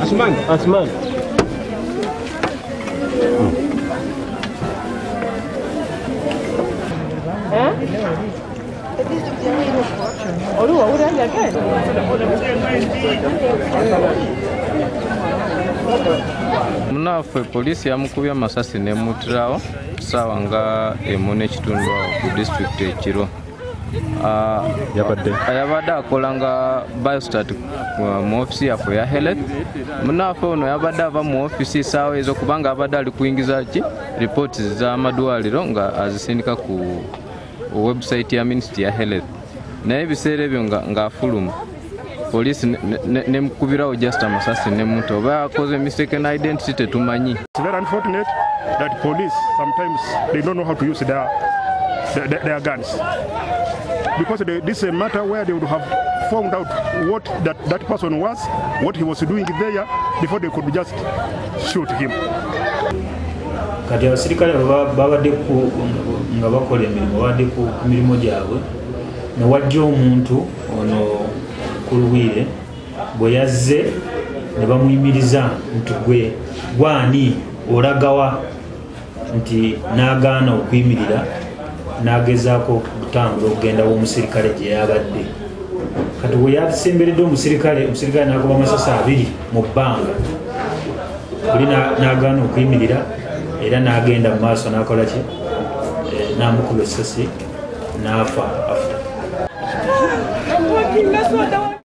Asman, Asman. Munaffe poliisi yamukubye amasasi n'emutirawo ssaawa nga emu n'ekitundu awo ku disitulikiti ekiro. Yabadde akola nga biostat mu ofiisi yaffe eya health. Munaffe ono yabadde ava mu ofiisi essaawa ezo kubanga abadde ali kuyingiza ki ripooti z'amadwaliro nga azisindika ku website ya minisitule ya health. Naye ebiseera ebyo ng'afuluma poliisi nemukubirawo just amasasi nemuta oba akoze mistaken identity tetumanyi. It's very unfortunate that police sometimes they don't know how to use their guns. Because this is a matter where they would have found out what that person was, what he was doing there, before they could just shoot him. Kati abasirikale babadde nga bakola emirimu, babadde ku mirimu gyabwe, ne wajja omuntu ono Kulwire bwe yazze ne bamuyimiriza nti gwe gwani olagawa, nti n'agaana okuyimirira n'agezaako okutambula okugenda w'omusirikale gye yabadde. Kati bwe yasemberedde omusirikale, omusirikale n'akuba amasasi abiri mu bbanga, buli n'agaana okuyimirira era n'agenda mu maaso n'akola ki, n'amukuba essasi n'afa after.